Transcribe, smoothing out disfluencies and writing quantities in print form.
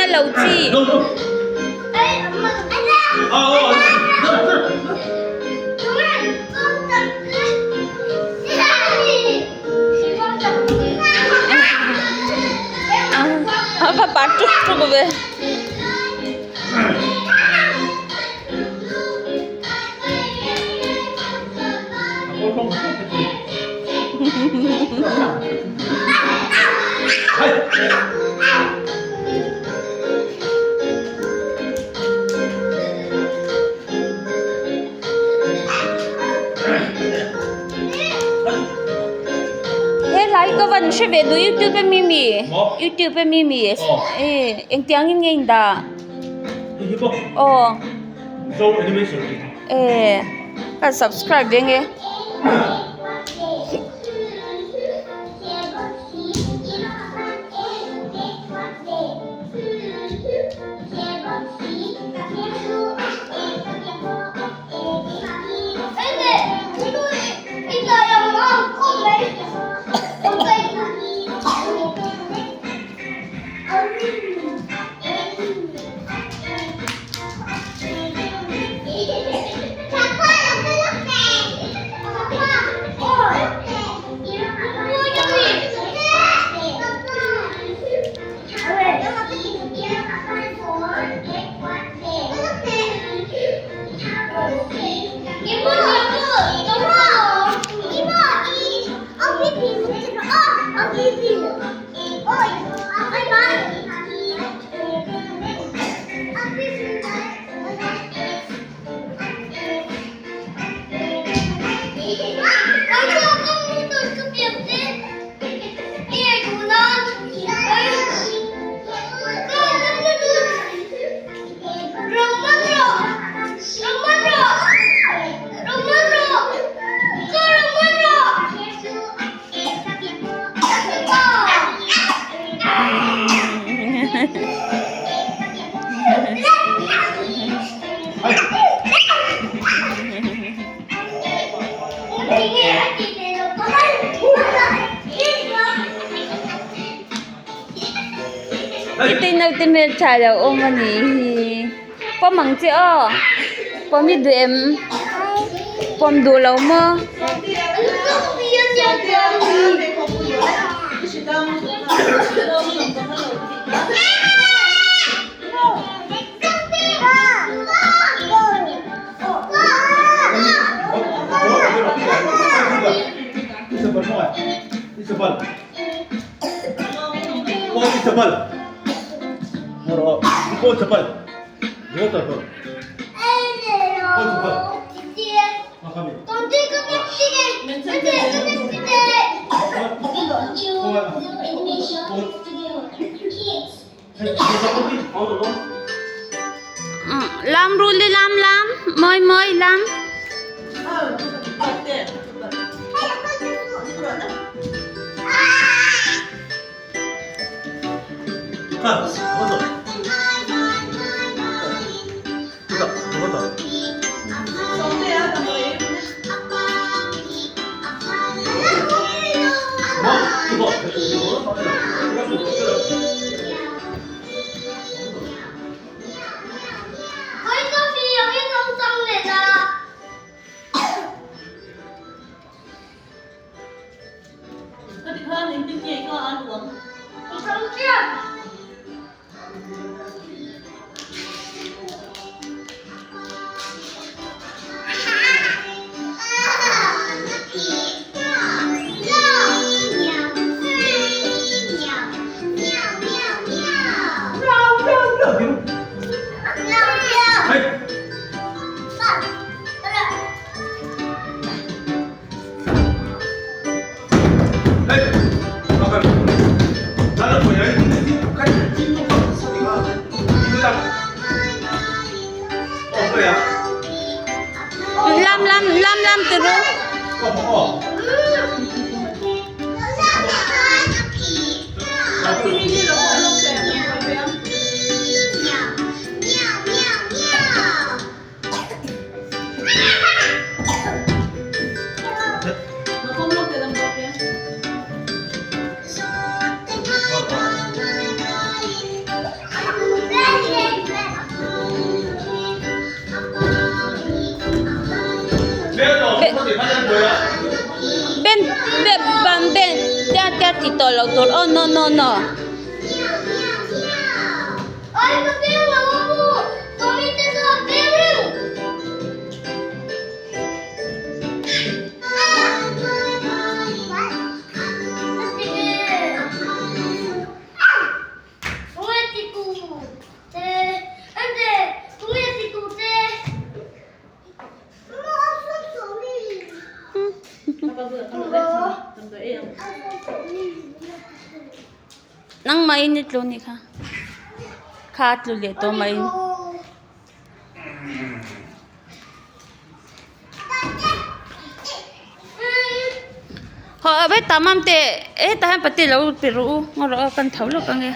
na lo chi. A va pa tuk tuk ve. He lai ka van hre ve duh youtube a mi mi youtube a mi mi engtiang in nge in dah aw ka subscribe ve nge. Iti naute hmeltha lo awm a nih hi pawm ang che aw pawm i duh em pawm duh lo maw. Lam ru le lam lam mawi mawi lam. Lam lam lam lam ti ru. Ben ben ban ben tia tia ti tawh loh tur aw no no no. Nangmahin i tlu nih kha kha a tlu leh tawh mai. Haw a vek tam am teh hetah hian pate lo pe rawh u ngaw rawh aw kan tho lawk ang e.